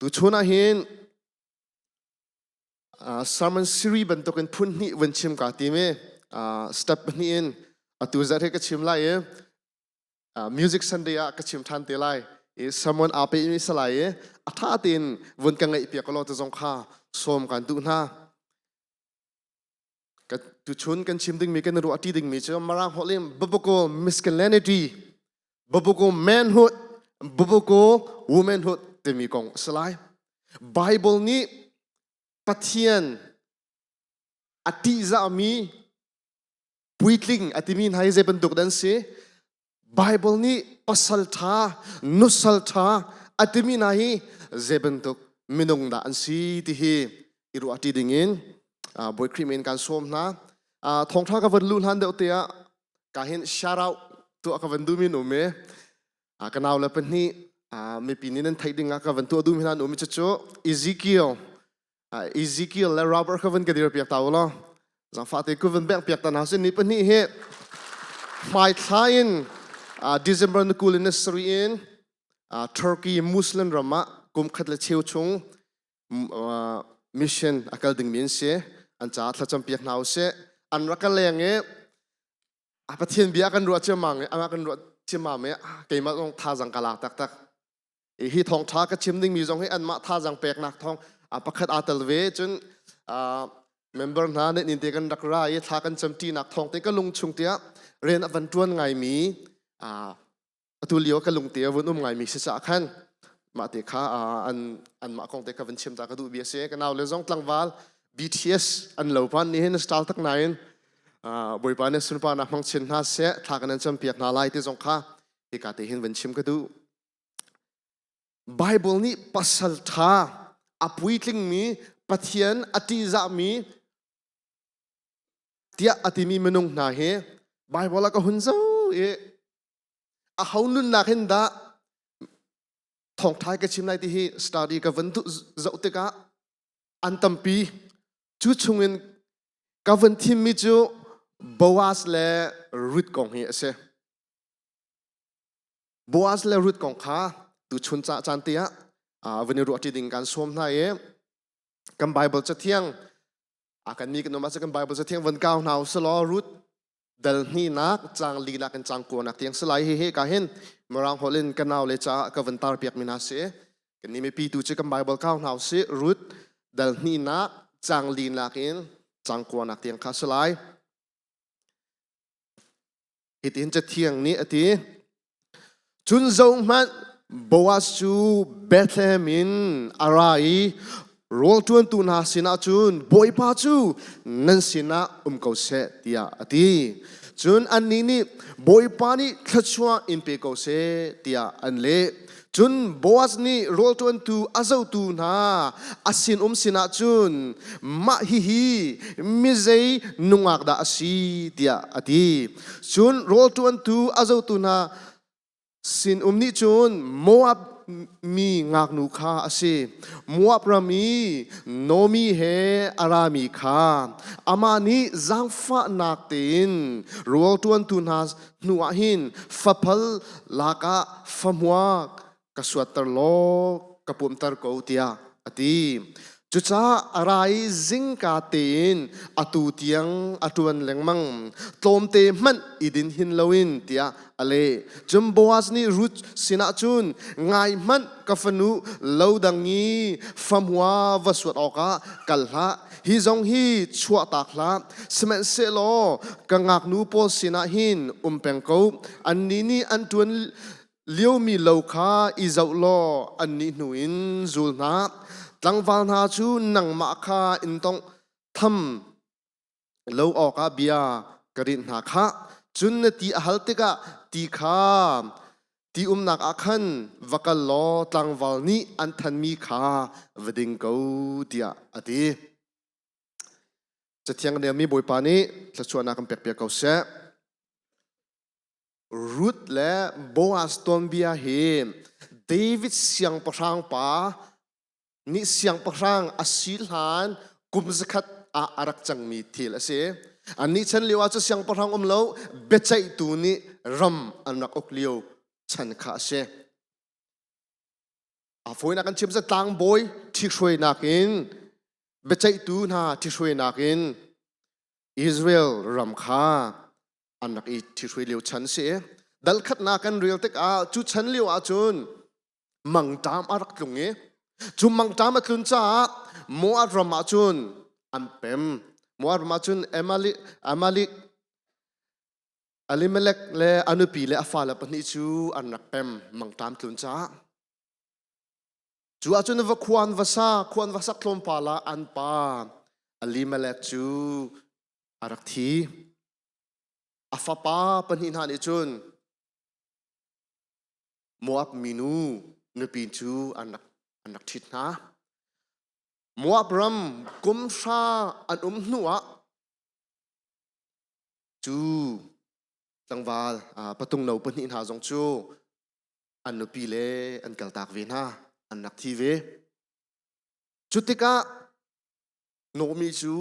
Tuchun ah hin sermon series bantukin phun hnih vun chim kaa tim i step pahnih in atu zarh hi ka chim lai i music Sunday ah ka chim ṭhan te lai i sermon aa pe mi si lai i a ṭha tein vun ka ngaih piak law ti zong kha sawm kan duh hna. Tuchun kan chim dingmi kan ruah ṭi dingmi cu Mirang holh in biblical masculinity biblical manhood biblical womanhood timi kong a si lai. Bible nih Pathian a ṭihzahmi puitling a timi hna hi zei bantuk dah an si? Bible nih pasal ṭha, nusal ṭha a timi hna hi zei bantuk minung dah an si ti hi i ruah ṭi ding in Bawi Khrih min kan sawm hna. Thawngṭha ka van luh hlan deuh te ah ka hin shout out tuah ka van duhmi an um i ka nau le pahnih mipi nih nan theih ding ah ka van tuah duhmi hna an um i cucu Ezekiel Ezekiel le Robert kha van ka dir piak ta u law zangfah te ku van bengh piak ta hna sin ni pahnih hi hmaithla in December ni 20 in sarih in Turkey Muslim ram ah kum khat le cheu chung mission a kal dingmi an si. An caah thlacam piak hna usih. An rak ka leng i a Pathian bia kan ruah ciammam i amah kan ruah ciammam i keimah zong thazang ka lak taktak. Hi thawngṭha ka chim dingmi zong hi anmah thazang peknak thawng pakhat aa tel ve. Cun member hna nih ninte kan rak ra i thla kan camṭinak thawng te ka lung chung tiah rian a van ṭuan ngaimi atu lio ka lungte a vun um ngaimi si caah khan mah te kha an anmah kong te ka van chim ta ka duh bia si. Ka nau le zong tlangval BTS an lo pan ni hin style tak nain Bawipa nih sunparnak hmang chin hna seh, thla kan an campiak hna lai ti zong kha hika te hin van chim ka duh. Bible nih pasal ṭha a puitlingmi, Pathian a ṭihzahmi tiah a timi minung hna hi Bible ah ka hun zoh i aho nunnak hin dah thawngṭha ka chim lai ti hi study ka van zoh tikah an tampi. Cu chungin ka van thimmi cu Boaz le Ruth kong hi a si. Boaz le Ruth kong kha tuchun ca caan te ah van i ruahṭi ding kan sawm hna i kan Bible cathiang a kan mi kan um ahcun kan Bible cathiang van kau hna usih law Ruth dal hnihnak cang linak in cang kuanak tiang si lai. Hi ka hin Mirang holh in ka nau le caah ka van tar piak mi hna si. Kan ni mipi tu cu kan Bible kau hna usih. Ruth dal hnihnak cang linak in cang kuanak tiang kha si lai. Hitin Cathiang nih a ti: Cun zohhmanh, Boaz cu Bethlehem in a ra i rawlṭuantu hna sinah cun, "Bawipa cu nan sinah um ko seh," tiah a ti. Cun annih nih, "Bawipa nih thluachuah in pe ko seh," tiah an leh. Cun Boaz nih rawlṭuantu a zohtu hna a sinum sinah cun, "Mah hihi mizei nungak dah a si?" tiah a ti. Cun rawlṭuantu a zohtu hna sinum nih cun, "Moab mi ngaknu kha a si. Moab ram i Naomi he a rami kha. Amah nih zaangfahnak tein rawlṭuantu hna hnu ah hin faphal lakah fahmuak ka suatter law ka pumter ko," tiah a ti. Cucaah a ra i zingka tein atu tiang a ṭuan lengmang, tlawmte hmanh i din hin loin, tiah a leh. Cun Boaz nih Ruth sinah cun, "Ngai hmanh, ka fanu, lo dang i famhua va suat awkah kal hlah. Hi zong hi chuahtak hlah, sihmanhsehlaw ka ngaknu pawl sinah hin um peng ko. Annih nih an ṭuan liomi lo kha i zoh law annih hnu in zul hna. Tlangval hna cu nangmah kha in tongh tham lo awkah bia ka rinh hna khah. Cun na ti a hal tikah ti kha ti umnak ah khan va kal law tlangval nih an thanmi kha va ding ko," tiah a ti. Cathiang relmi Bawipa nih thluachuahnak kan pekpiak ko seh. Ruth le Boaz tuanbia hi David siangpahrang pa nih siangpahrang a si hlan kum zakhat ah a rak cangmi thil a si. Annih chan lio ah cu siangpahrang um lo, biaceihtu nih ram an rak uk lio chan kha a si. A fawinak kan chim tlangbawi ṭhihruainak in biaceihtu hna ṭhihruainak in Israel ram kha an rak i ṭhihruai lio chan si. Dal khatnak kan rel tikah cu chan lio ahcun mangṭam a rak tlung i cu mangṭam a tlun caah Moab ram ahcun an pem. Moab ram ahcun Amalek, Amalek Elimelech le a nupi le a fale pahnih cu an rak pem mangṭam tlun caah. Cu ahcun va khua an va sa, khua an va sak tlawmpal ah an pa Elimelech cu a rak thi. A fapa pahnih hna nih cun Moab minu nupi cu an rak an rak ṭhit hna. Moab ram kum hra an um hnu ah Cu tlangval patung no pahnih hna zong cu an nupi le an kaltak ve hna, an rak thi ve. Cu tikah Naomi cu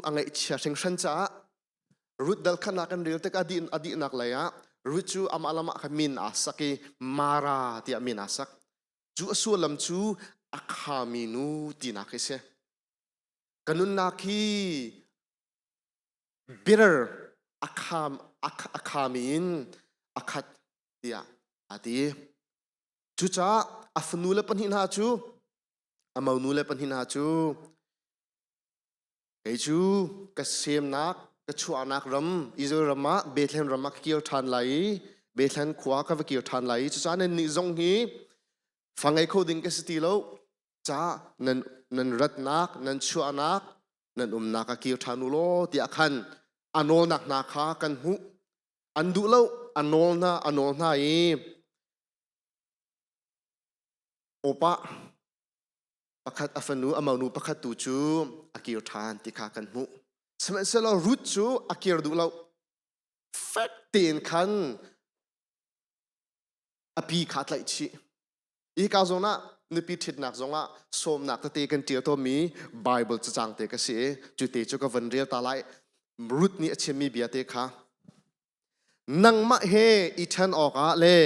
a ngaihchia hringhran caah Ruth dal khatnak kan rel tikah a dihnak lei ah Ruth cu amah lamah kha min aa sak i Mara tiah min aa sak. Cu a sullam cu a khami nu tinak hi si. Ka nunnak hi bitter a kham a khami in a khat tiah a ti. Cucaah a fanu le pahnih hna cu a monu le pahnih hna cu kei cu ka semnak ka chuahnak ram Israel ram ah Bethlehem ram ah ka kir ṭhan lai i Bethlehem khua ka va kir ṭhan lai i cucaah nannih zong hi fa ngei kho ding ka si ti lo ca nan nan ratnak nan chuahnak nan umnak ah kir ṭhan u law tiah khan a nawlnak hna kha kan hmuh. An duh lo, a nawl hna, a nawl hna i awpa pakhat a fanu a monu pakhat tu cu a kir ṭhan ti kha kan hmuh. Sihmanhsehlaw Ruth cu a kir duh lo. Fek tein khan a pi kha a tlaih chih. Hika zawn ah nupi ṭhitnak zongah sawmnak tete kan ṭial tawnmi Bible cacang te ka si i cu te cu ka van rel ta lai. Ruth nih a chimmi bia te kha nangmah he i ṭhen awkah le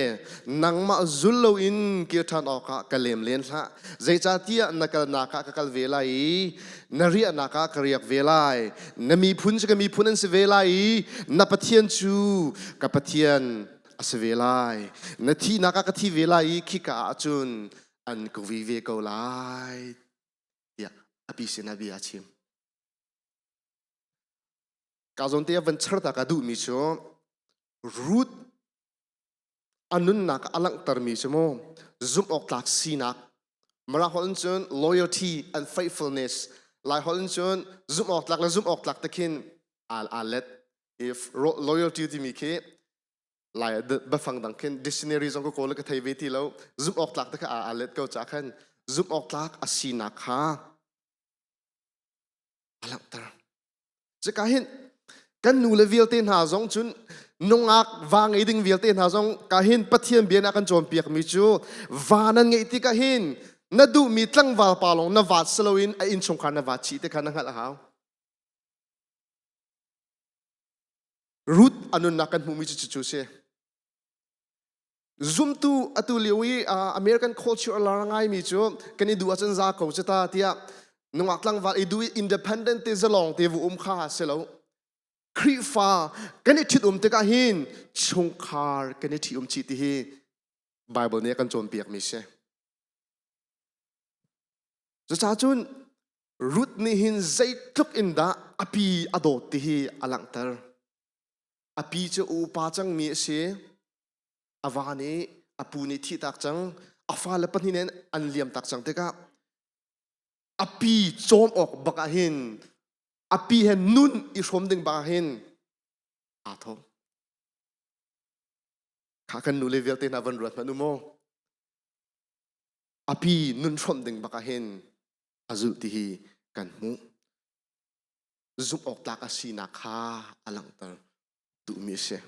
nangmah zul loin kir ṭhan awkah ka lem len hlah. Zeicahtiah na kalnak ah ka kal ve lai i na riahnak ah ka riak ve lai. Na miphun cu ka miphun an si ve lai i na Pathian cu ka Pathian a si ve lai. Na thihnak ah ka thi ve lai i khika ah cun an ka vui ve ko lai tiah a pi sinah bia a chim. Ka zawn te van char ta ka duhmi cu Ruth a nunnak a langhtermi cu mu zumh awk tlak sinak Mara holh in cun loyalty and faithfulness Lai holh in cun zumh awk tlak le zumh awk tlak te khin aa let if loyalty timi khi Lai biafang dang khin dictionary zong ka kawl ka thei ve ti lo zumh awk tlak te kha aa let ko ca khan zumh awk tlak a sinak kha a langhter. Cuka hin kan nu le vialte hna zong cun nungak va ngei ding vialte hna zong ka hin Pathian bia na kan cawnpiak mi cu va nan ngeih tikah hin na duhmi tlangval pa lawng na vaat si loin a innchungkhar na vaat chih te kha na hngalh a hau. Ruth a nunnak kan hmuhmi cu cucu si. Zumtu atu lio i American culture a lar ngaimi cu kan i duh ahcun za ko cu ta tiah nungak tlangval i duh i independent te zalong te vu um kha si lo. Khrihfa kan i ṭhit um tikah hin chungkhar kan i ṭhi um chih ti hi Bible nih a kan cawnpiakmi si. Cucaah cun Ruth nih hin zeitluk in dah a pi a dawt ti hi a langhter. A pi cu upa cangmi a si. A va nih a pu nih thihtak cang. A fale pahnih nih an liam tak cang tikah a pi cawm awk bak ah hin a pi he nun i hrawm ding bak ah hin aa thawh. Kha kan nu le vialte hna van ruat hmanh u maw? A pi nun hrawmh ding bak ah hin a zulh ti hi kan hmuh. Zumh awk tlak a sinak kha a langhter duhmi a si.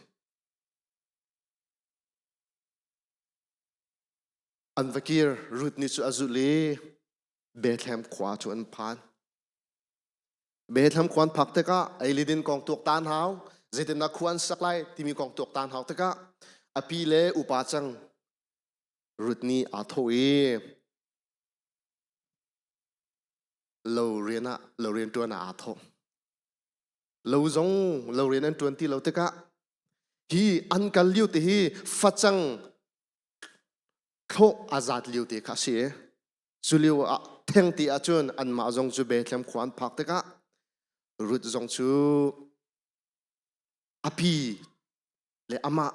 An va kir Ruth nih cu a zulh i Bethlehem khua cu an phan. Bethlehem khua an phak tikah eilidin kong tuaktan hau, zeitindah khua an sak lai timi kong tuaktan hau tikah a pi le upa cang Ruth nih aa thawh i. Lo rian ah lo rian ṭuan ah aa thawh. Lo zong lo rian an ṭuan ti lo tikah hi an kal lio te hi facang thlawh a zat lio te kha a si. Cu lio ah theng ti ahcun anmah zong cu Bethlehem khua an phak tikah Ruth zong cu a pi le amah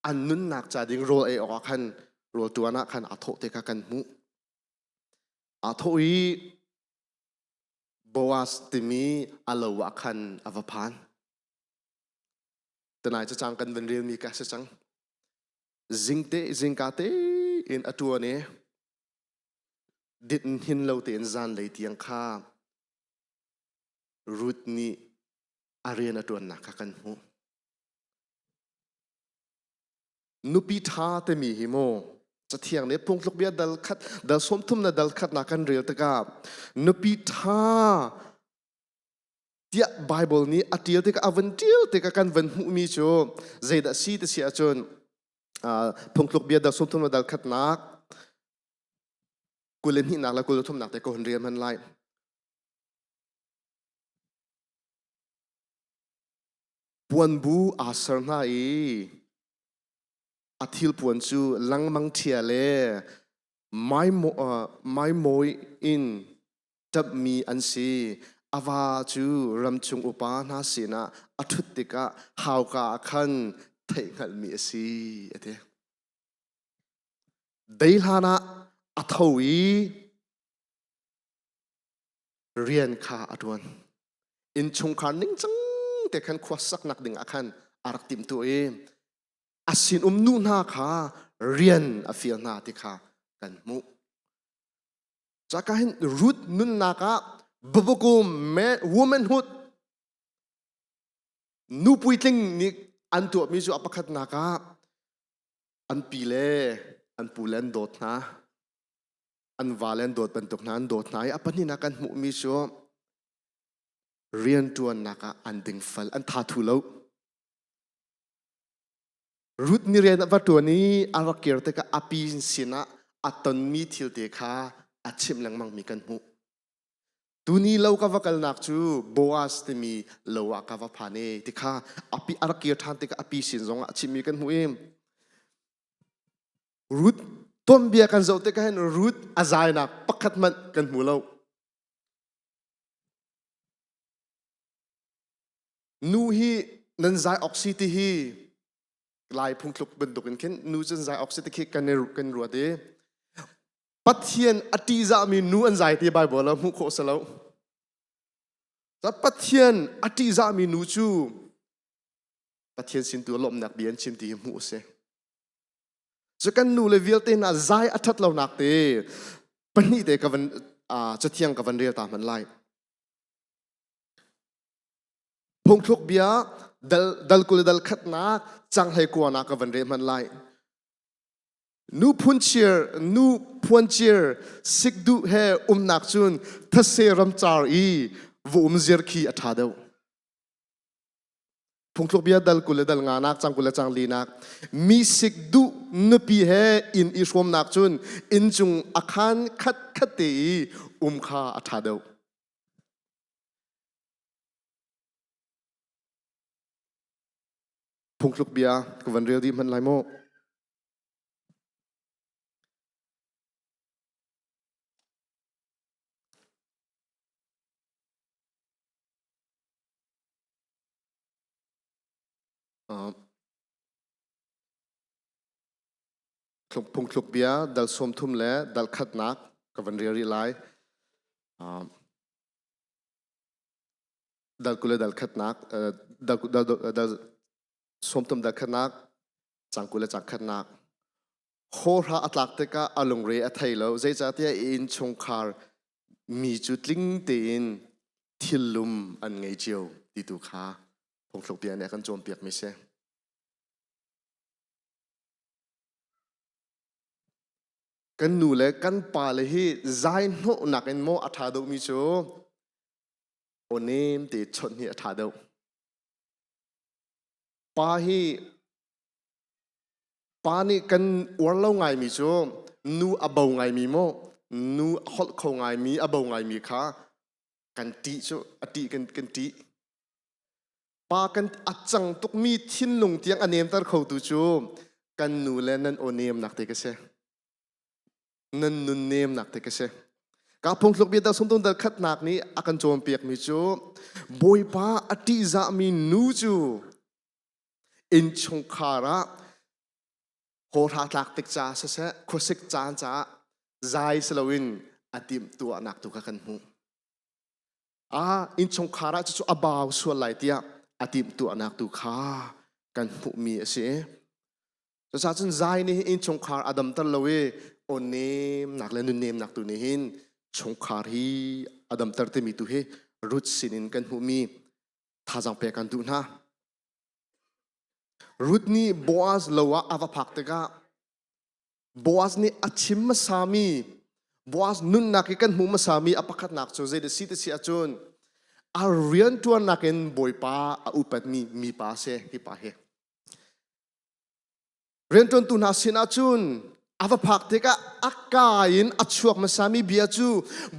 an nunnak ca ding rawl ei awk ah khan rawl ṭuan ah khan aa thawh te kha kan hmuh. Aa thawh i Boaz timi a lo ah khan a va phan. Tanai cacang kan van relmi ka si cang. Zingte zingka tein a ṭuan i dit hin lo tein zanlei tiang kha Ruth nih a rian a ṭuannak kha kan hmuh. Nupi ṭha timi hi maw Cathiang nih phungtluk bia dal khat dal sawmthum na dal khatnak kan rel tikah nupi ṭha tiah Bible nih a ṭial tikah a van ṭial tikah kan van hmuhmi cu zeidah si ti si ahcun phungtluk bia dal sawmthum na dal khatnak 22nak le 23nak te ka hun rel hman lai. Puanbu aa ser hna i a thilpuan cu lengmang ṭhia le maimawi in ṭapmi an si. A va cu ramchung upa hna sinah a ṭhut tikah hauka ah khan theihhngalhmi a si, a ti. Dei hlan ah a tho i rian kha a ṭuan. Innchungkhar ningcang te khan khua saknak ding ah khan a rak timhtuah i a sinum nu hna kha rian a fial hna ti kha kan hmuh. Caka hin Ruth nunnak ah biblical womanhood nu puitling nih an tuahmi cu a pakhatnak ah an pi le an pu le an dawt hna. An va le an dawt bantuk hna an dawt hna i a pahnihnak kan hmuhmi cu rianṭuannak ah an dingfel an thathu lo. Ruth nih rian a va ṭuan i a rak kir tikah a pi sinah a tonmi thil te kha a chimh lengmangmi kan hmuh. Tuni lo ka va kalnak cu Boaz timi lo ah ka va phan e ti kha a pi a rak kir ṭhan tikah a pi sin zongah a chimmi kan hmuh i Ruth tuanbia kan zoh tikah hin Ruth a zainak pakhat hmanh kan hmu lo. Nu hi nan zai awk si ti hi Lai phungthluk bantuk in khin nu cu zai awk si ti khi kan kan ruat i Pathian a ṭihzahmi nu an zai ti Bible ah hmuh khawh si lo. Pathian a ṭihzahmi nu cu Pathian sin tu lawmhnak bia an chim ti hi hmuh a si. Cu kan nu le vialte hna zai a ṭhat lonak te pahnih te ka van cathiang ka van rel ta hman lai. Phungthluk bia dal dal kul dal khatnak canghlei kuanak ka van rel hman lai. Nu phunchir nu phuanchir sikduh he umnak cun thase ramcar i va um zir khi a ṭha deuh. Phungthluk bia dal 20 le dal nganak cang 20 le cang linak mi sik duh nupi he inn i hrawmnak cun inn cung a khan khat khat te i um kha a ṭha deuh. Phungthluk bia ka van rel dih hmanh lai maw? Phungthluk bia dal 30 le dal khatnak ka van rel rih lai. Dal 20 le dal khatnak dal dal dal 30 dal khatnak cang 20 le cang khatnak. Hawhra a tlak tikah a lungre a thei lo zeicahtiah innchungkhar mi cu tling tein thillum an ngei cio ti tu kha phungthluk bia nih a kan cawnpiakmi si. Kan nu le kan pa le hi zai hnawhnak in maw a ṭha deuhmi cu aw nem te chawnh hi a ṭha deuh. Pa hi Pa nih kan uar lo ngaimi cu nu a bo ngaimi maw nu a holh kho ngaimi a bo ngaimi kha. Kan ṭih cu a ṭih kan kan ṭih. Pa kan a cang tukmi thinlung tiang a nemter khotu cu kan nu le nan aw nemnak te ka si. Nan nun nemnak te ka si. Ka phungthluk bia dal sumtung dal khatnak nih a kan cawnpiakmi cu Bawipa a ṭihzahmi nu cu innchungkhar ah hawhra tlak tik ca siseh khuasik caan caah zai si loin a timhtuahnak tu kha kan hmuh. Ah innchungkhar ah cucu a bau sual lai tiah a timhtuahnak tu kha kan hmuhmi a si. Cucaah cun zai nih innchungkhar a damter lo i aw nemnak le nunnemnak tu nih hin chungkhar hi a damter timi tu hi Ruth sinin kan hmuhmi thazaang pek kan duh hna. Ruth nih Boaz lo ah a va phak tikah Boaz nih a chim hmasami Boaz nunnak i kan hmuh hmasami a pakhatnak cu zei si ti si ahcun a rianṭuannak in Bawipa a upatmi mipa a si hi pa hi. Rianṭuantu hna sinah cun a va phak tikah a ka in a chuak hmasami bia cu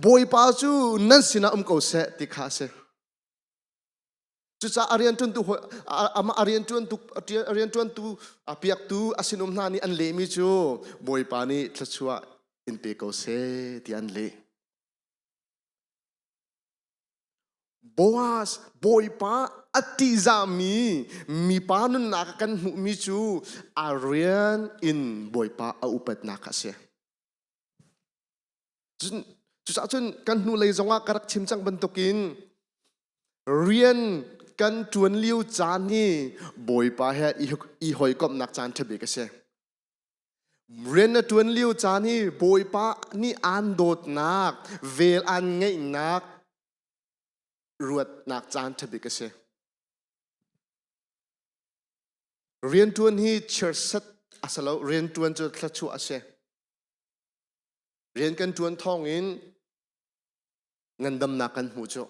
Bawipa cu nan sinah um ko seh ti kha a si. Cucaah a rianṭuantu amah a rianṭuantu a rianṭuantu a piaktu a sinum hna nih an lehmi cu Bawipa nih thluachuah in pe ko seh tiah an leh. Boaz Bawipa a ṭihzahmi mipa nunnak ah kan hmuhmi cu a rian in Bawipa a upatnak a si. Cucaah cun kan hnulei zongah ka rak chim cang bantukin rian kan ṭuan lio caan hi Bawipa he i hawikomhnak caan ṭha bik a si. Rian na ṭuan lio caan hi Bawipa nih aan dawtnak, vel aan ngeihnak ruatnak caan ṭha bik a si. Rianṭuan hi chiarset a si lo, rianṭuan cu thluachuah a si. Rian kan ṭuan thawngin ngandamnak kan hmu cu.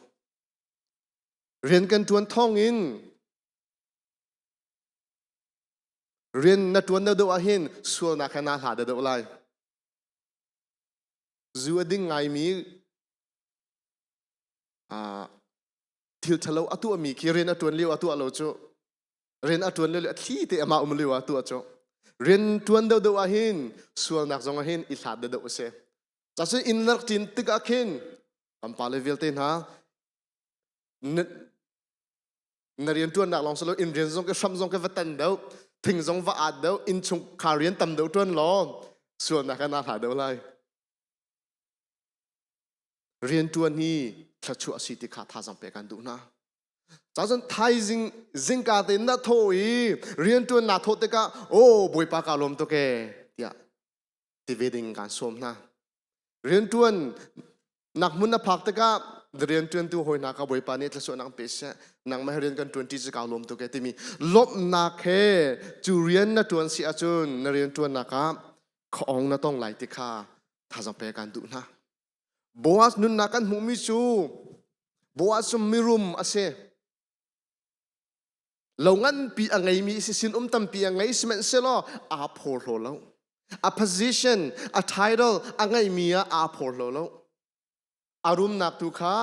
Rian kan ṭuan thawngin rian na ṭuan deuhdeuh ahhin sualnak he naa hla deuhdeuh lai. Zu a ding ngaimi thil ṭhalo a tuahmi khi rian a ṭuan lio a tuah lo cu rian a ṭuan lio a thli te amah um lio ah tuah cu rian ṭuan deuhdeuh ah hin sualnak zong ah hin i hlat deuhdeuh a si cacun inn na rak ṭin tikah khin kan pale vialte hna na rian ṭuannak lawng si lo inn rian zong ke hram zong ke va tan deuh thing zong va aat deuh inn chungkhar rian tam deuh ṭuan law sualnak ah naa hla deuh lai rian ṭuan hi thluachuah a si ti kha thazaang pek kan duh hna Cun thaizing zingka tein na tho i rianṭuan naa thawh tikah aw Bawipa kaa lawm tuk ee tiah ti ve ding kaan sawm hna. Rianṭuan nak hmun na phak tikah rianṭuantu hawi hna kha Bawipa nih thluachuahnak pe seh nangmah he rian kan ṭuanṭi cu kaa lawm tuk ee timi lawmhnak he cu rian na ṭuan si ahcun na rianṭuannak ah khuaawng na tong lai ti kha thazaang pe kaan duh hna. Boaz nunnak kan hmuhmi cu Boaz cu mirum a si. Lo nganpi a ngeimi si sinum tampi a ngei sihmanhsehlaw aa phorhlaw lo. A position, a title a ngeimi ah aa phorhlaw lo. A rumnak tu kha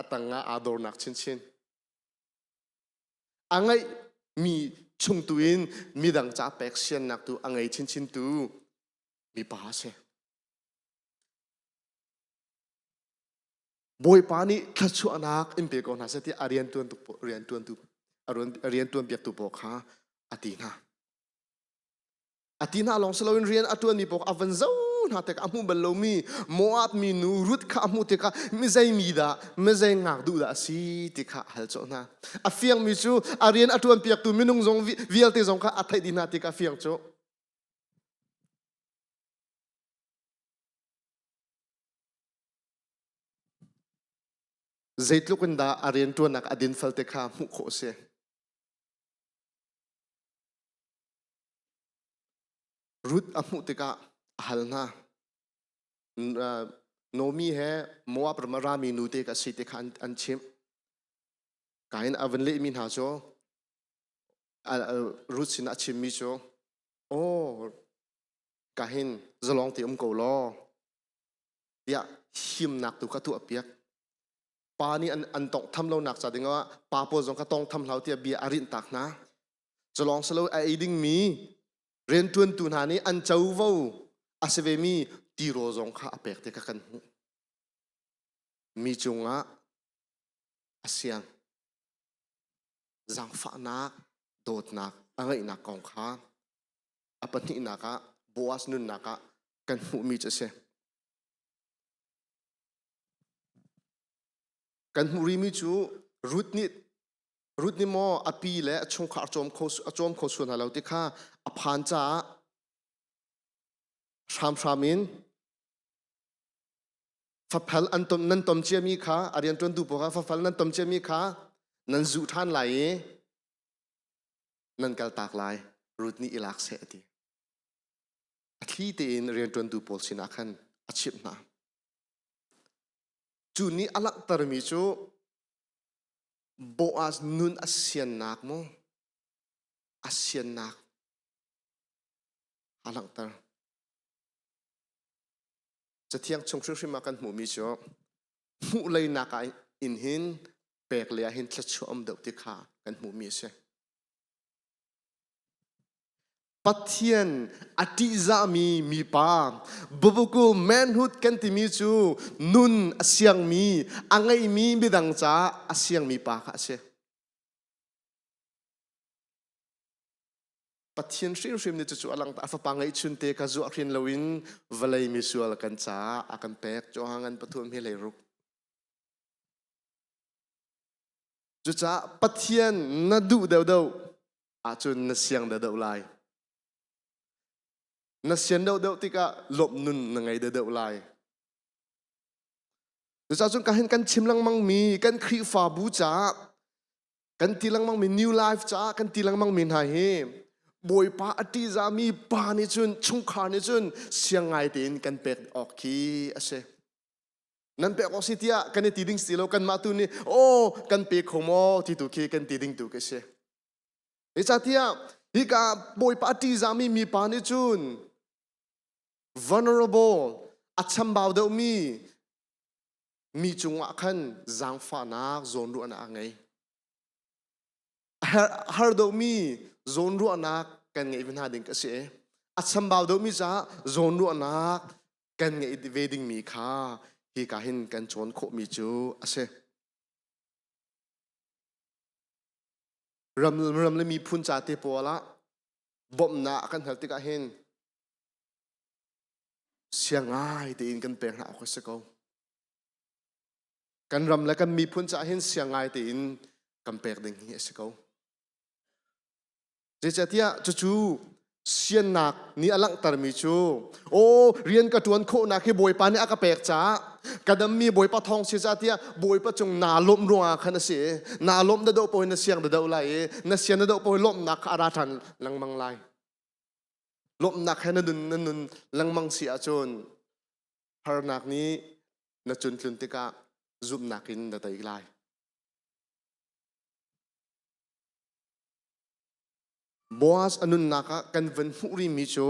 a tangah aa dornak chinchin. A ngeihmi chung tu in midang ca pek siannak tu a ngei chinchin tu mipa a si. Bawipa nih thluachuahnak in pe ko hna seh tiah a riantuantu riantuantu a riantuan piaktu pawl kha a ti hna. A ti hna lawng si loin rian a ṭuanmi pawl a van zoh hna tikah a hmuh bal lomi Moab mi nu Ruth kha a hmuh tikah mizei mi dah mizei ngak duh dah a si ti kha a hal cawh hna. A fiangmi cu a rian a ṭuan piaktu minung zong vialte zong kha a theih dih hna tikah a fiang cu. Zeitluk in dah a rianṭuannak a dinfel te kha hmuh khawh a si. Ruth a hmuh tikah a hal hna. Nomi he Moab ram a rami nu te ka si ti kha an chimh. Kain a van lehmi hna cu Ruth sin a chimmi cu, "Aw, ka hin zalong te um ko law tiah himnak tu ka tuah piak. Pa nih an, an tonghtham lonak ca dingah pa pawl zong kha tongtham hlau tiah bia a rinh tak hna. Culawng silo a ei dingmi rianṭuantu hna nih an covo a si vemi tirawl zong kha a pek ti kha kan hmuh. Mi cungah a siang. Zaangfahnak, dawtnak a ngeihnak kong kha a pahnihnak ah Boaz nunnak ah kan hmuhmi cu a si. Kan hmuh rihmi cu Ruth nih Ruth nih maw a pi le a chungkhar a cawm kho a cawm kho sual hna lo ti kha a phan caah hramhram in faphal an tom nan tom ciami kha a rianṭuantu pawl kha faphal nan tom ciami kha nan zuh ṭhan lai i nan kaltak lai Ruth nih i lak seh a ti. A thli tein rianṭuantu pawl sinah khan a chimh hna. Cu nih a langhtermi cu Boaz nun a siannak maw a siannak a langhter. Cathiang chung hrimhrim ah kan hmuhmi cu hmuh leinak ah in hin pek lei ah hin thluachuah um deuh ti kha kan hmuhmi a si. Pathian a ṭihzahmi mipa biblical manhood kan timi cu nun a siangmi a ngeimi midang caah a siangmi pa kha a si. Pathian hrimhrim nih cucu a lang a fapa ngeihchun te kha zuah hrin loin vawlei misual kan caah a kan pek. Johan ngan pathum hi leiruk. Cucaah Pathian na duh deuhdeuh ahcun na siang deuhdeuh lai. Na sian deuhdeuh tikah lawmh nun na ngei deuhdeuh lai. Cucaah cun kahin kan chim lengmang mi kan Khrihfabu caah kan ti lengmang mi New Life caah kan ti lengmang mi hna hi Bawipa a ṭihzahmi pa nih cun chungkhar nih cun siang ngai tein kan pek awk khi a si. Nan pek awk si tiah kan i ti ding si lo kanmah tu nih aw kan pe kho maw ti tu khi kan ti ding tu khi si. Zeicahtiah hika Bawipa a ṭihzahmi mipa nih cun vulnerable a chambau deuhmi mi cungah khan zaangfahnak zawnruahnak a ngei. Har deuhmi zawnruahnak kan ngeih ve hna ding ka si. A chambau deuhmi caah zawnruahnak kan ngeih ve dingmi kha hika hin kan cawn khawhmi cu a si. Ram, ram le miphun ca te pawl ah bawmhnak kan hal tikah hin siangai tein kan pek hna awk a si ko. Kan ram le kan miphun caah hin siangai tein kan pek ding hi a si ko. Zeicahtiah cucu siannak nih a langhtermi cu aw rian ka ṭuan khawhnak hi Bawipa nih a ka pek caah ka dammi Bawipa thawng si caah tiah Bawipa cung naa lawmh ruangah khan a si i naa lawmh da doh paoh in na siang da doh lai i na sian da doh paoh in lawmhnak kha a ra ṭhan lengmang lai. Lawmhnak he na nun na nun lengmang si ahcun harnak nih na cun tlun tikah zumhnak in na tei lai. Boaz a nunnak ah kan van hmuh rihmi cu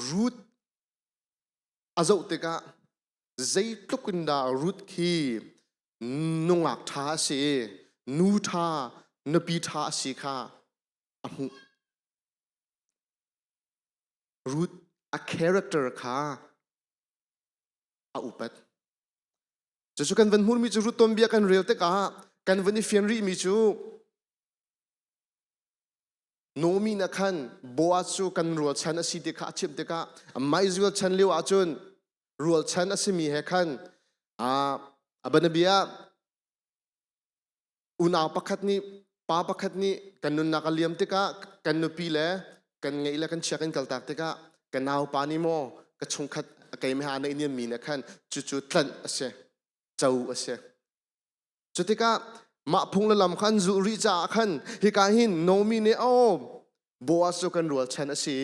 Ruth a zoh tikah zeitluk in dah Ruth khi nungak ṭha a si i nu ṭha nupi ṭha a si kha a hmuh. Ruth a character kha a upat. Cucu kan van hmuhmi cu Ruth tuanbia kan rel tikah kan van i fian rihmi cu Naomi na khan Boaz cu kan rualchan a si ti kha a chimh tikah amah Israel chan lio ahcun rualchan a simi he khan a banabia unau pakhat nih pa pakhat nih kan nunnak a liam tikah kan nupi le kan ngeih le kan chia kan kaltak tikah ka naupa nih maw ka chungkhat keimah ha neih niam mi nih khan cucu tlanh a si co a si cu tikah mah phung le lam khan zulh rih caah khan hika hin Naomi nih oh Boaz cu kan rualchan a si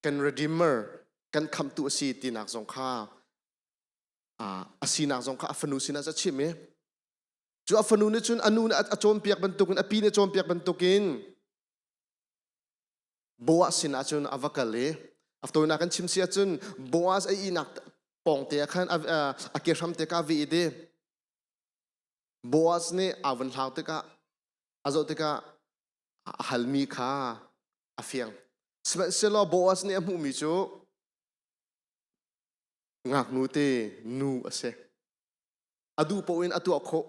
kan redeemer kan khamhtu a si tinak zong kha a sinak zong kha a fanu sinah a chimh i cu a fanu nih cun a nu nih a cawnpiak bantukin a pi nih a cawnpiak bantukin Boaz sinah cun a va kal i a tawinak kan chim si ahcun Boaz a ihnak. Pawngte ah khan a ke hram te ka vi i Boaz nih aa vun hlau tikah a zoh tikah a halmi kha a fiang. Sihmanhsehlaw Boaz nih a hmuhmi cu ngaknu te nu a si. A duh paoh in a tuah khawh.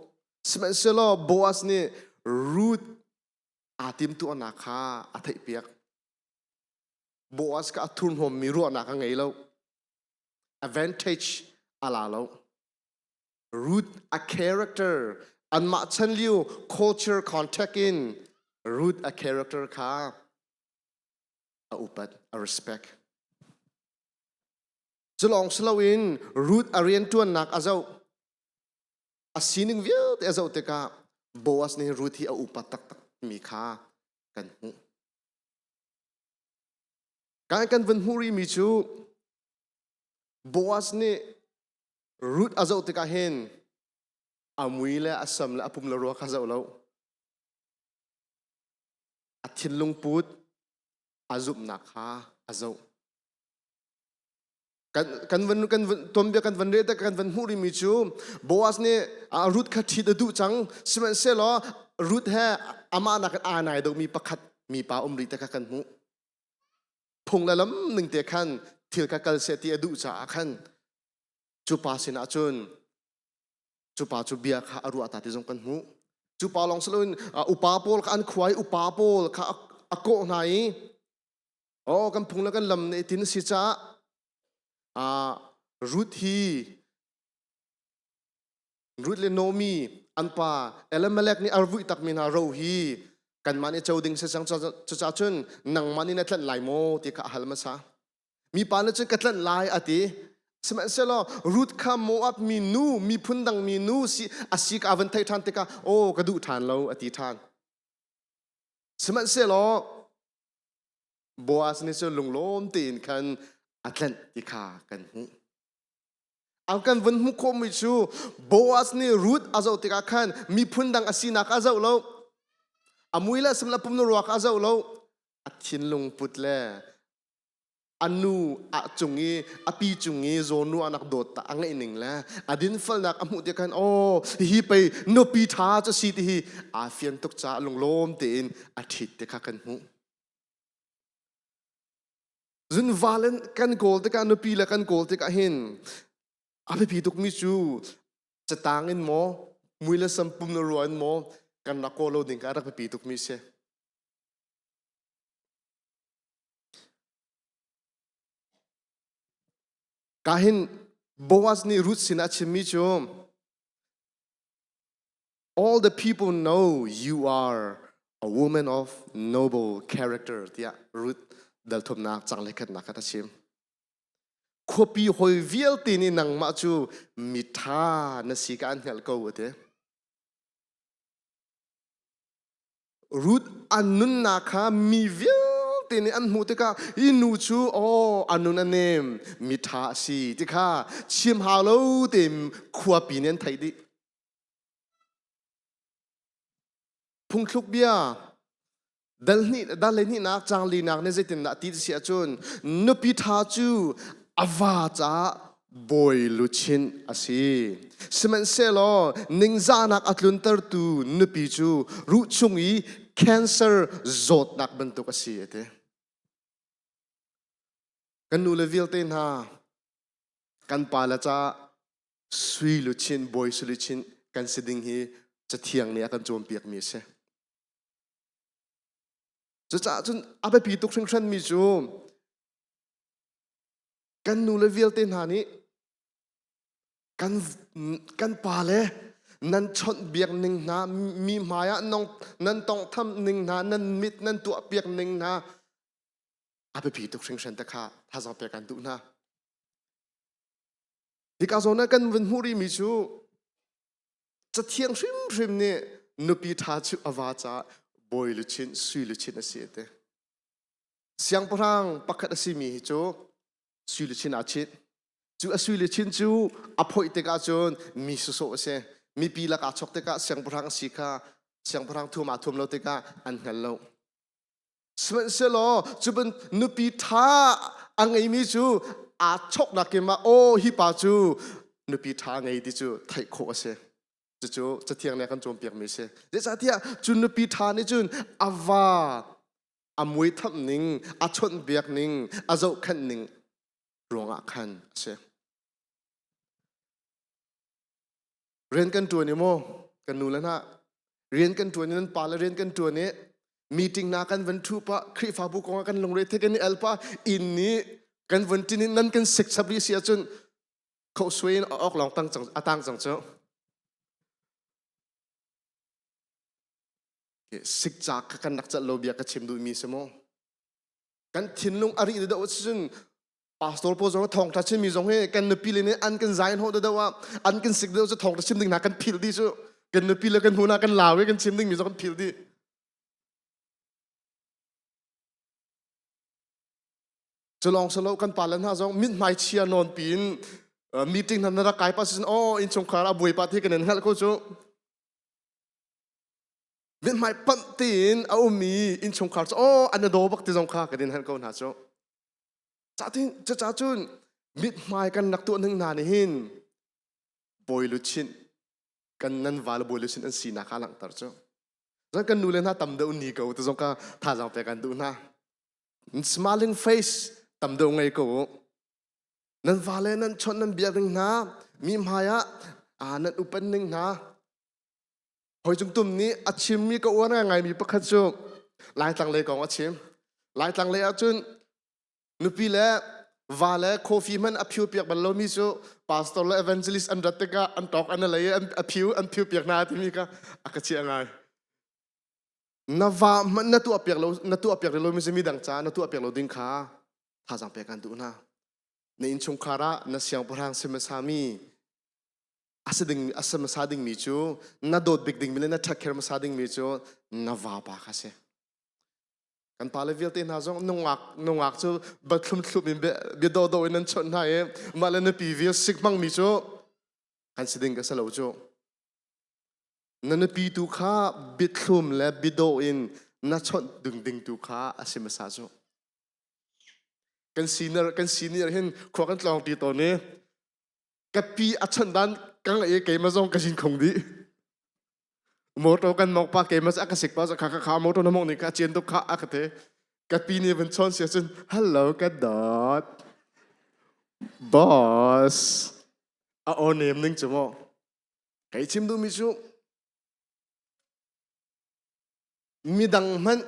Sihmanhsehlaw Boaz nih Ruth aa timtuahnak kha a theihpiak. Boaz kha a thurhnawmmi ruahnak a ngei lo. Advantage a la lo. Ruth a character anmah chan lio culture contact in Ruth a character kha a upat a respect. Culawng siloin Ruth a rianṭuannak a zoh a sining vialte a zoh tikah Boaz nih Ruth hi a upat taktak mi kha kan hmuh. Kan kan vun hmuh rihmi cu Boaz nih Ruth a zoh tikah hin a mui le a sam le a pum le rua kha zoh lo. A thinlung put a zumhnak kha a zoh. Kan kan van kan van tuanbia kan van rel kan van hmuh rihmi cu Boaz nih Ruth kha ṭhit a duh cang sihmanhsehlaw Ruth he amah nakin aa nai deuhmi pakhat mipa um rih te kha kan hmuh. Phung le lam ning te khan thil kha kal seh ti a duh caah khan cu pa sinah cun cu pa cu bia kha a ruah ta ti zong kan hmuh. Cu pa lawng si loin upa pawl kha an khua i upa pawl kha a kawh hna i oh kan phung le kan lam nih tin si caah Ruth hi Ruth le Naomi an pa Elimelech nih a vuih takmi hna ro hi kanmah nih co ding si cang cucaah cun nangmah nih na tlanh lai maw ti kha a hal hmasa. Mipa nih cun ka tlanh lai a ti. Sihmanhsehlaw Ruth kha Moab mi nu miphun dang mi nu si a si ka van theih ṭhan tikah aw ka duh ṭhan lo a ti ṭhan. Sihmanhsehlaw Boaz nih cun lunglawm tein khan a tlanh ti kha kan hmuh. An kan vun hmuh khawhmi cu Boaz nih Ruth a zoh tikah khan miphun dang a sinak a zoh lo. A mui le a sam le pum na ruak a zoh lo. A thinlung put le a nu a cung i a pi cung i zawnruahnak dawt ta a ngeih ning le a dinfelnak a hmuh tikah khan aw hi pei nupi ṭha cu si ti hi aa fian tuk caah lunglawm tein a ṭhit ti kha kan hmuh. Zun valen kan kawl tikah nupi le kan kawl tikah hin a biapi tukmi cu catang in maw mui le sam pum na rua in maw kan rak kawl lo ding kha a rak biapi tukmi si. Ka hin Boaz nih Ruth sinah a chimmi cu All the people know you are a woman of noble character tiah Ruth dal thumnak cang le khatnak kha a chim. Khuapi hoi vialte nih nangmah cu mitha na si ka an hngalh ko a ti. Ruth an nunnak kha mi vialte nih an hmuh tikah hi nu cu aw a nun a nem mitha a si ti kha chim hau lo tein khuapi nih an theih dih. Phungthluk bia dal hnih dal le hnihnak cang linak nih zeitindah ti si ahcun nupi ṭha cu a va caah bawi luchin a si. Sihmanhsehlaw ningzahnak a tluntertu nupi cu ruh chung i cancer zawtnak bantuk a si a ti. Kan nu le vialte hna kan pa le caah sui luchin bawi sui luchin kan si ding hi cathiang nih a kan cawnpiakmi a si. Cucaah cun a biapi tuk hringhranmi cu kan nu le vialte hna nih kan kan pa le nan chawnh biak ning hna mi hmai ah nan tongtham ning hna nan mit nan tuah piak ning hna a biapi tuk hringhran te kha thazaang pek kan duh hna. Hika zawn ah kan vun hmuh rihmi cu cathiang hrimhrim nih nupi ṭha cu a va caah bawi luchin sui luchin a si a ti. Siangpahrang pakhat a simi hi cu sui luchin aa chinh. Cu a sui luchin cu a phoih tikah cun mi sawsawh a si. Mipi lakah chok tikah siangpahrang a si kha siangpahrang thuam aa thuam lo tikah an hngal lo. Sihmanhsehlaw cu ban nupi ṭha a ngeimi cu Aa choknak kim ah aw hi pa cu nupi ṭha ngei ti cu theih khawh a si. Cucu Cathiang nih a kan cawnpiakmi a si. Zeicahtiah cu nupi ṭha nih cun a va a mui thamh ning, a chawnhbiak ning, a zohkhenh ning ruangah khan a si. Rian kan ṭuan i maw kan nu le hna rian kan ṭuan i nan pa le rian kan ṭuan i meeting na kan van ṭhu pah Khrihfabu kong ah kan lungre the kan i al pah inn nih kan vun ṭin in nan kan sik chap rih si ahcun khoh suai in awk lawng tang cang a tang cang cu sikcak kha kan rak celh lo bia ka chim duhmi si maw kan thinlung a rih deuh cun pastor pawl zong thawngtha chimmi zong hi kan nupi le nih an kan zai hnawh deuh ah an kan sik deuh cu thawngtha chim ding hna kan philh dih cu kan nupi le kan hnu hna kan lau i kan chim dingmi zong kan philh dih cu lawng silo kan pa le hna zong mithmai chia nawn piin meeting hna na rak kai pa sin oh innchungkhar a buai pa thi kan in hngalh ko cu mithmai pamh tein a ummi innchungkhar cu oh an daw bak ti zong kha kan in hngalh ko hna cu Catin cuca cun mithmai kan rak tuah ning hna nih hin bawi luchin kan nan va le bawi luchin an sinak kha langhter cu. Zan kan nu le hna tam deuh ni ko ti zong ka thazaang pek an duh hna. Smiling face tam deuh ngei ko u. Nan va le nan chawnh nan biak ning hna mi hmai ah nan upan ning hna Hoi Cung Tum nih a chimmi ka uar ngaingaimi pakhat cu Laitlang lei kong a chim. Laitlang lei ahcun nupi le va le coffee hmanh a phiu piak bal lomi cu pastor le evangelist an rat tikah an tawk an lei an a phiu an phiu piak hna timi kha a ka chiah ngai. Na va hmanh na tuah piak lo na tuah piak lomi cu midang ca na tuah piak lo ding kha thazaang pek an duh hna. Na innchungkhar ah na siangpahrang si hmasa mi a si ding a si hmasa dingmi cu na dawt bik dingmi le na ṭhakkher hmasa dingmi cu na vapa kha si. Kan pale vialte hna zong nungak nungak cu bathlum thlup in bia dawhdawh in nan chawnh hna i mah le nupi vial sik hmangmi cu kan si ding ka si lo cu. Na nupi tu kha biathlum le biadawh in na chawnh ding ding tu kha a si hmasa cu. Kan senior kan senior hin khua kan tlawng ti tawn i ka pi a chawnh dan ka ngaih i keimah zong ka zin khong dih. Motor kan mok pa keimah a ka sik pa kha kha kha motor na mok ni kha cian tuk kha a ka te. Ka pi nih van chawn sia cun hello ka dot boss a aw nem ning cu maw kai chim duhmi cu midang hmanh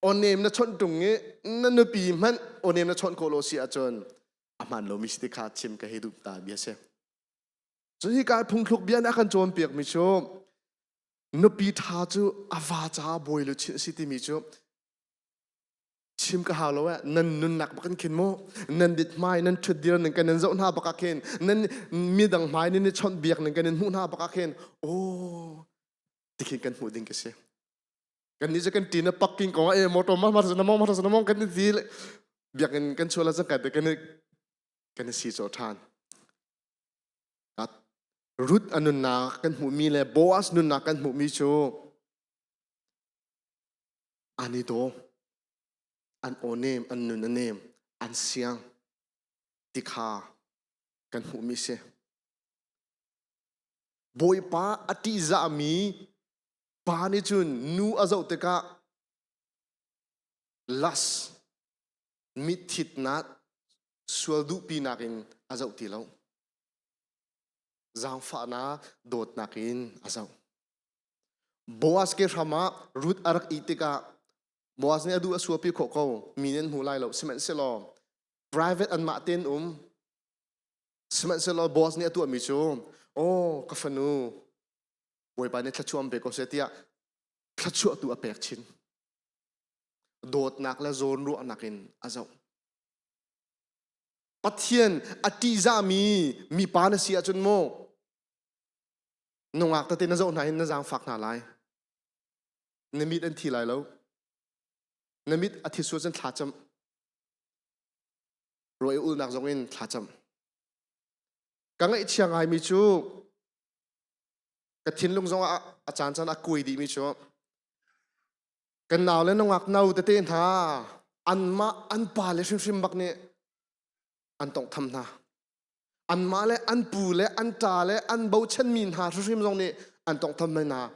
aw nem na chawnh tung i na nupi hmanh aw nem na chawnh khawh lo si ahcun a hmaan lomi si ti kha chim ka hei duh ta bia si. Cun hika phungthluk bia nih a kan cawnpiakmi cu nupi ṭha cu a va caah bawi luchin a si timi cu chim ka hau lo eh nan nunnak bak in khin mu nan dit hmai nan ṭhut dir ning kan in zoh hna bak ah khin nan midang hmai nan i chawnh biak ning kan in hmuh hna bak ah khin aw tikhin kan hmuh ding ka si kan nih cu kan ṭin a parking kong ah e motor ma ma na mong ma na mong kan i ti biakinn kan chuah la cangka te kan i kan i si caw ṭhan Ruth a nunnak kan hmuhmi le Boaz nunnak kan hmuhmi cu an i daw an aw nem an nun a nem an siang ti kha kan hmuhmi si Bawipa a ṭihzahmi pa nih cun nu a zoh tikah las mitthitnak sual duhpinak in a zoh ti lo zaangfahnak dawtnak in a zoh Boaz ke hram ah Ruth a rak ih tikah Boaz nih a duh a suapi khawh ko mi nih an hmu lai lo sihmanhsehlaw private anmah tein um sihmanhsehlaw Boaz nih a tuahmi cu oh ka fanu Bawipa nih thluachuah an pe ko seh tiah thluachuah tu a pek chin. Dawtnak le zawnruahnak in a zoh. Pathian a ṭihzahmi mipa na si ahcun maw nungak tete na zoh hna hin na zaangfak hna lai. Na mit an thi lai lo. Na mit a thi sual cun thlacam. Ruah i ulnak zong in thlacam. Ka ngaihchia ngaimi cu ka thinlung zong ah a caan caan a kuai dihmi cu kan nau le nungak no tete hna anmah an pa le hrimhrim bak nih. An tonghtham hna. Anmah le an pu le an ṭa le an bochanmi hna hrimhrim zong nih an tonghtham hna.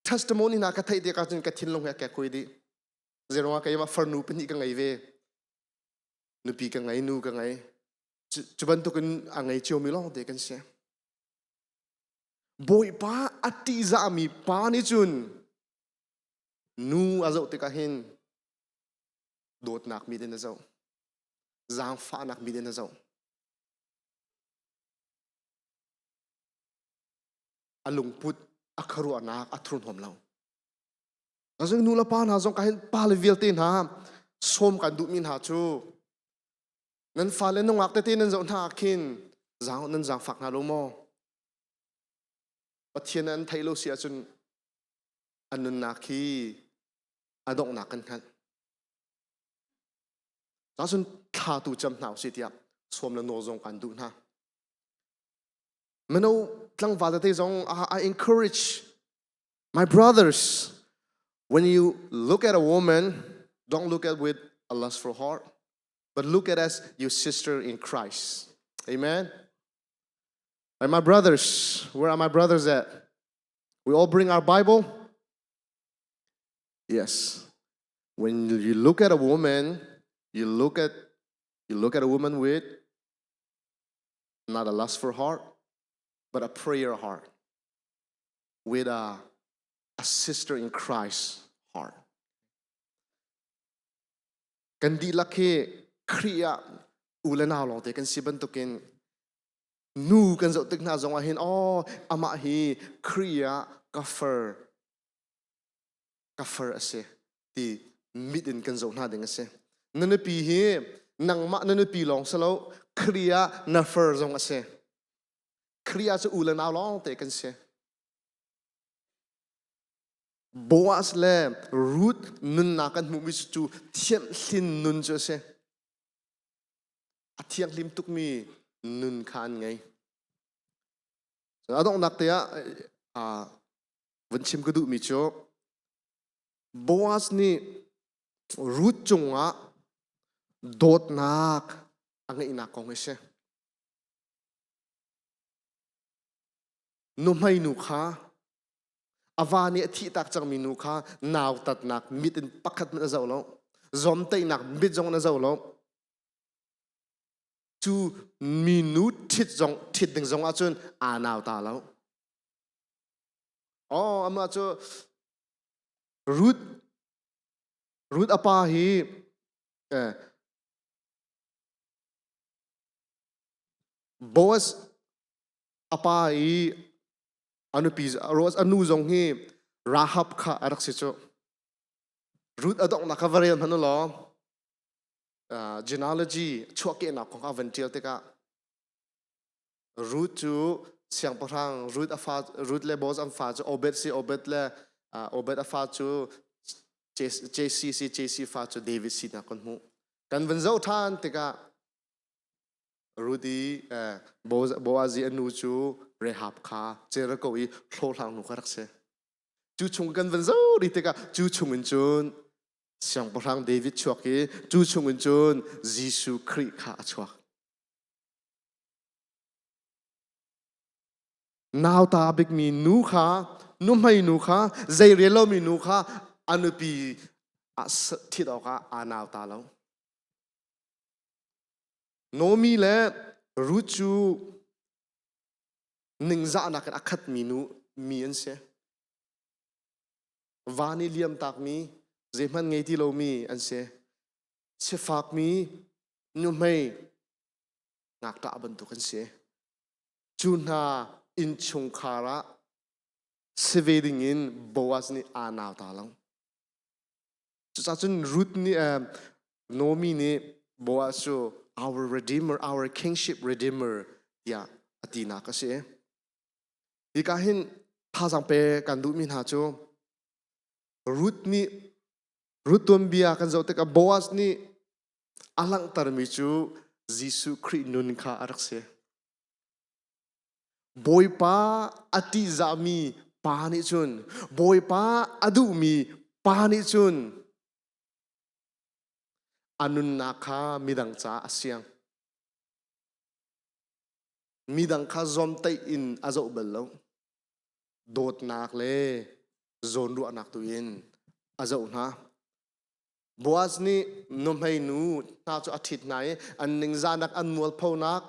Testimony hna ka theih tikah cun ka thinlung he a kekkuai dih. Zeiruangah keimah farnu pahnih ka ngei ve. Nupi ka ngei, nu ka ngei. Cu bantukin a ngei ciomi lawng te kan si. Bawipa a ṭihzahmi pa nih cun nu a zoh tikah hin dawtnak mit in a zoh. Zaangfahnak mit in a zoh. A lungput, a khuaruahnak a thurhnawm lo. Azung nu le pa hna zong ka hin pa le vialte hna sawm kan duhmi hna cu nan fale nungak tete nan zoh hna ah khin zaang nan zaangfak hna lo maw? Pathian an theih lo si ahcun an nunnak hi a donghnak kan hngalh. Cun thla tu cam hna usih tiah sawm le nawl zong kan duh hna. Mino tlangval tete zong I encourage my brothers when you look at a woman don't look at with a lustful heart but look at as your sister in Christ. Amen. And my brothers, where are my brothers at? We all bring our Bible? Yes. When you look at a woman, you look at you look at a woman with not a lustful heart, but a prayer heart, with a, a sister in Christ heart. Kan dihlak hi Khrih ah u le nau lawngte kan si bantukin nu kan zoh tik hna zongah hin aw amah hi Khrih ah ka far ka far a si ti mit in kan zoh hna ding a si. Na nupi hi nangmah na nupi lawng si lo Khrih ah na far zong a si. Khrih ah cu u le nau lawngte kan si. Boaz le Ruth nunnak kan hmuhmi cu thianghlim nun cu a si. A thianghlim tukmi nun kha an ngei. A donghnak te ah vun chim ka duhmi cu Boaz nih Ruth cungah dawtnak a ngeihnak kong hi a si. Nuhmei nu kha A va nih a thihtak cangmi nu kha nautatnak mit in pakhat hmanh a zoh lo. Zawmtaihnak mit zong in a zoh lo. Cu minu ṭhit zong ṭhit ding zong ahcun aa nauta lo. Oh, amah cu Ruth Ruth a pa hi eh, Boaz a pa i A nupi a nu zong hi Rahab kha a rak si cu. Ruth a donghnak kha va rel hmanh u law genealogy chuahkehnak kong kha van ṭial tikah Ruth cu siangpahrang Ruth a fa Ruth le Boaz an fa cu Obed si Obed le Obed a fa cu Jesse si Jesse fa cu David sinak kan hmuh. Kan van zoh ṭhan tikah Ruth i Boaz i a nu cu Rahab kha Jericho i hlawhhlang nu kha rak si. Cu chung kan van zoh rih tikah cu chung in cun Siangpahrang David chuak i cu chung in cun Jesuh Khrih kha a chuak. Nauta bikmi nu kha nuhmei nu kha zei rel lomi nu kha a nupi ah ṭhit awkah aa nauta lo. Naomi le Ruth cu ningzahnak in a khatmi nu mi an si. Va nih liamtakmi, zeihmanh ngei ti lomi an si. Sifakmi, nuhmei, ngakṭah bantuk an si. Cu hna innchungkhar ah si ve dingin Boaz nih aa nauta lo. Cucaah cun Ruth nih Naomi nih Boaz cu our redeemer, our kingship redeemer tiah a tinak a si. Hika hin thazaang pe kan duhmi hna cu Ruth nih Ruth tuanbia kan zoh tikah Boaz nih a langhtermi cu Jesuh Khrih nun kha a rak si. Bawipa a ṭihzahmi pa nih cun Bawipa a duhmi pa nih cun a nunnak kha midang caah a siang. Midang kha zawmtaih in a zoh bal lo. Dawtnak le zawnruahnak tu in a zoh hna. Boaz nih nuhmei nu hna cu a ṭhit hna i an ningzahnak an mualphonak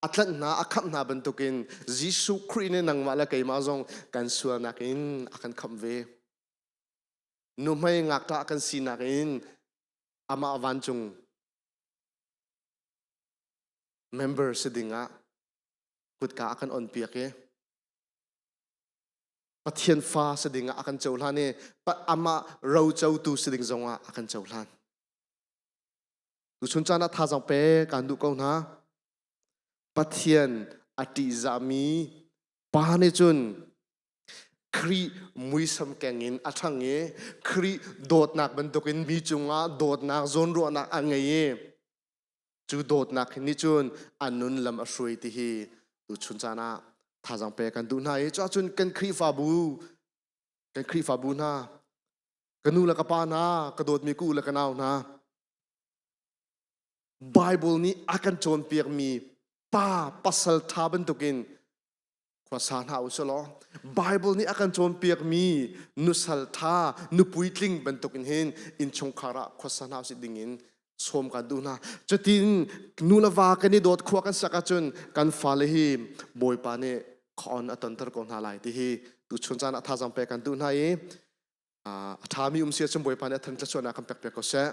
a tlanh hna a khamh hna bantukin Jesuh Khrih nih nangmah le keimah zong kan sualnak in a kan khamh ve. Nuhmei ngakṭah kan sinak in amah vancung member si dingah kutka a kan on piak i Pathian fa si dingah a kan cohlan i amah rocotu si ding zongah a kan cohlan. Tuchun caan ah thazaang pe kan duh ko hna. Pathian a ṭihzahmi pa nih cun Khrih muisam keng in a ṭhang i Khrih dawtnak bantukin mi cungah dawtnak zawnruahnak a ngei i cu dawtnak nih cun a nun lam a hruai ti hi tuchun caan ah thazaang pe kan duh hna i cuahcun kan Khrihfabu kan Khrihfabu hna ka nu le ka pa hna ka dawtmi ka u le ka nau hna Bible nih a kan cawnpiakmi pa pasal ṭha bantukin khuasa hna u law Bible nih a kan cawnpiakmi nusal ṭha nupui tling bantukin hin innchungkhar ah khuasa hna usih dingin sawm kan duh hna. Cutin nu le va kan i dawt khua kan sak ahcun kan fale hi Bawipa nih khawn a tonter ko hna lai ti hi tuchun caan ah thazaang pek kan duh hna i a ṭhami um si ahcun Bawipa nih a than thluachuahnak kan pek piak ko seh.